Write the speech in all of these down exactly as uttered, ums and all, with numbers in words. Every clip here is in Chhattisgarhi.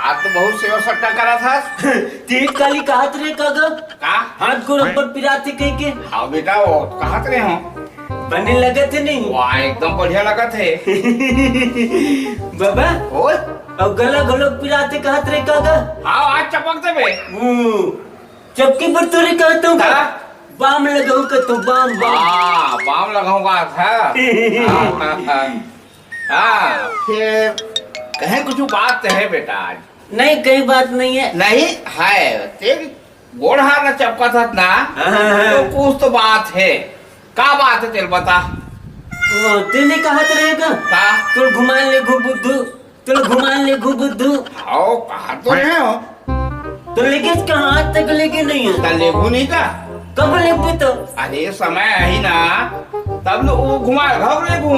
आज तो बहुत सेवा सत्ता करा था। तेज काली कहत रहे का गा? का? हाथ गोड़ अब्बड़ पिराथे कह के। हाँ बेटा, वो कहत रहे हो। बने लगत हे नहीं? वाह, एकदम बढ़िया लगत हे। बाबा, ओए? अब गला घलो पिराथे कहत रहे का गा? हाँ, आज चपक देबे। हम्म, चपकी पर तोरे कहत हूँ का? का? बाम लगाऊ का तो बाम, बाम। हाँ, बाम लगाऊंगा था। हाँ, हाँ, हाँ। हाँ, फिर कहे कुछ बात है बेटा आज। नहीं, कहीं बात नहीं है। नहीं है, तेरे गोड़ हाथ ना चपका था ना, हाँ, हाँ, हाँ। तो कुछ तो बात है। का बात है तेरे बता? वो, तेने कहा तो रहेगा। का? तोर घुमान लेगो बुद्धू, तोर घुमान लेगो बुद्धू। आओ, कहा तो रहे हो। तो लेके कहाँ आज तक लेके नहीं हो? ता लेगू नहीं का? कब लेगू तो? अरे समय आई ना, तब लो वो घुमा घर लेगू।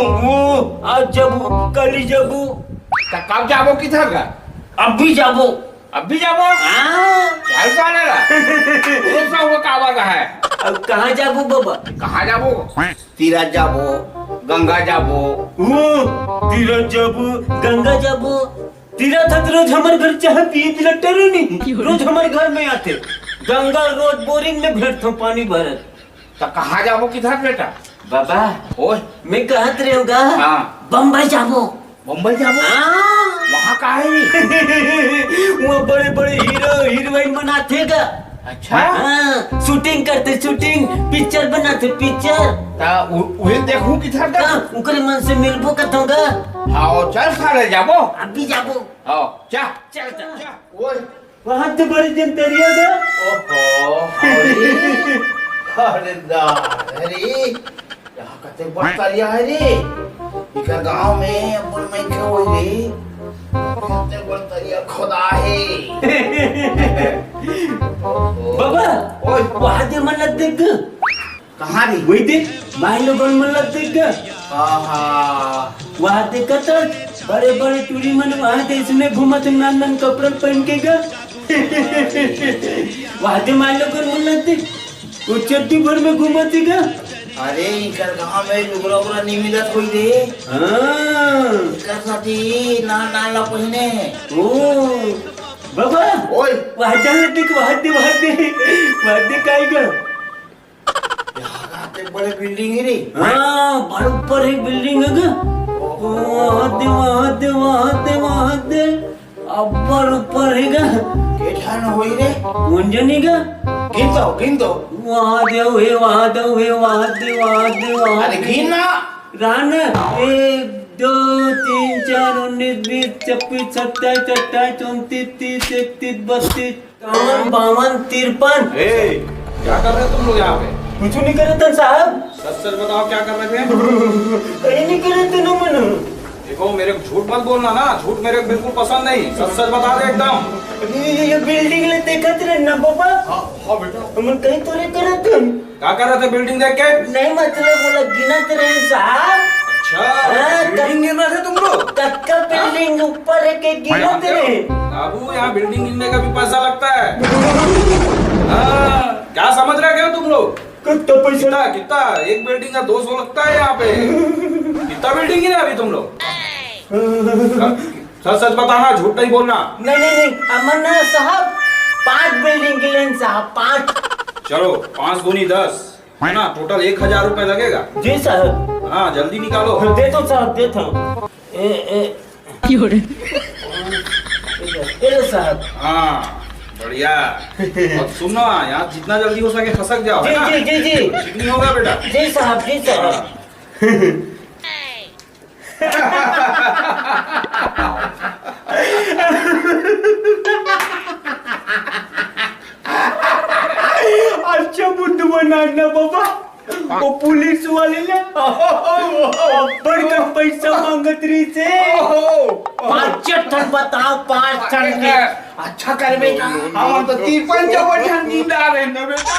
आज जबू, कल ही जबू। ता कब जाबो किधर का? अब भी जाबो। अब भी जाबो? हाँ। चल साले ला। वो सब वो कावा का है। अब कहाँ जाबो बाबा? कहाँ जाबो? तीरथ जाबो, गंगा जाबो। ओ, तीरथ जाबो, गंगा जाबो। तीरथ ह त रोज हमर घर चाह पिए पिला टरो नहीं। रोज हमर घर में आथे। गंगा रोज बोरिंग में भेजथों पानी भरत। त कहाँ जाबो किधर बेटा? बाबा, ओए। मैं कहत रहे हूँ गा, हाँ। बम्बई जाबो। बम्बई जाबो? हाँ। वहाँ का है? वहाँ बड़े-बड़े हीरो हीरोइन बनाथे गा। अच्छा। हाँ, शूटिंग करथे, शूटिंग, पिक्चर बनाथे, पिक्चर। ता उ-, उहे देखूं किधर का? हाँ, उकरे मन से मिलबो कथों गा। हाँ, चल साले जाबो। अभी जाबो। हाँ, जा। चल, चल। जा। ओए। वहाँ तो बड़े जन तरिया गा। ओहो, अरे। अरे दा, अरे। यहाँ कते बड़ तरिया है रे। इकर गांव में अपन मनखे होई रे। कते बड़ तरिया खोदा है। बाबा, ओए। वहाँ दे मन लग देख। कहाँ रे? वही दे, माई लोगन मन लग देख। आहा। वहाँ दे कतर, बड़े बड़े टूरी मन वहाँ दे इसमें घूमत नान नान कपड़ा पहन के गा। वहाँ दे माई लोगन मन लग देख। वो चड्डी भर में घूमत हे का? अरे, इकर गांव में लुगरा उगरा नहीं मिलत होई रे। हाँ। इकर साथी ना, ना ला पहिने। ओ, बाबा। ओए। वहाँ दे, देख, वहाँ दे, वहाँ दे। वहाँ दे, काई गा? यहाँ आते बड़े बिल्डिंग है रे। हाँ, बड़ ऊपर एक बिल्डिंग है गा? ओहो। वहाँ दे, वहाँ दे, वहाँ दे, वहाँ दे। अब्बड़ ऊपर हे गा। के ठन होई रे? कोन जनी गा? गिन तो, गिन तो। वहाँ देव हे, वहाँ देव हे, वहाँ दे, वहाँ दे, वहाँ अरे दे। गिन ना। रान, एक, दो, तीन, चार, उन्नीस, बीस, छब्बीस, सत्ताईस, अट्ठाईस, उनतीस, तीस, इकतीस, बत्तीस, इक्यावन, बावन, तिरपन। ए, क्या कर रहे हो तुम लोग यहाँ पे? कुछ नहीं करे थे साहब। सच सच बताओ, क्या कर रहे थे? कहीं नहीं करे थे ना मनु। देखो, मेरे को झूठ मत बोलना ना, झूठ मेरे को बिल्कुल पसंद नहीं, सच सच बता दे एकदम। ये, ये, ये बिल्डिंग ले देखत रहे ना बाबा। हाँ, हाँ बेटा। हमन कहीं तो नहीं करे थे। क्या कर रहे थे बिल्डिंग देख के? नहीं, मतलब, वो लोग गिनत रहे साहब। अच्छा, हाँ, बिल्डिंग गिन रहे थे तुम लोग? कक्का बिल्डिंग ऊपर है के गिनत रहे। बाबू, यहाँ बिल्डिंग गिनने का भी पैसा लगता है। हाँ, क्या समझ रहे हो तुम लोग? कितना पैसा? कितना, कितना? एक बिल्डिंग का दो सौ लगता है यहाँ पे। कितना बिल्डिंग गिना अभी तुम लोग? सच सच बताना, झूठ नहीं बोलना। नहीं, नहीं, नहीं, अमरनाथ साहब, पांच बिल्डिंग गिनेन साहब, पांच। चलो, पांच दूनी दस, है ना? टोटल एक हजार रुपए लगेगा। जी साहब। हाँ, जल्दी निकालो। दे दो साहब, दे दो। ए, ए। ये लो साहब। हाँ, बढ़िया। अब सुनो, यहाँ जितना जल्दी हो सके खसक जाओ, जी, है ना? जी, जी, जी। ठीक नहीं होगा बेटा। जी साहब, जी साहब। हाँ। अच्छा बुद्धू बना ना बाबा, वो पुलिस वाले ना बड़ कम पैसा मांगत रही से। पाँच ठन बताओ, पाँच ठन के। अच्छा कर बेटा, हम तो तिरपन चौवन ठन नींद आ रहे ना बेटा।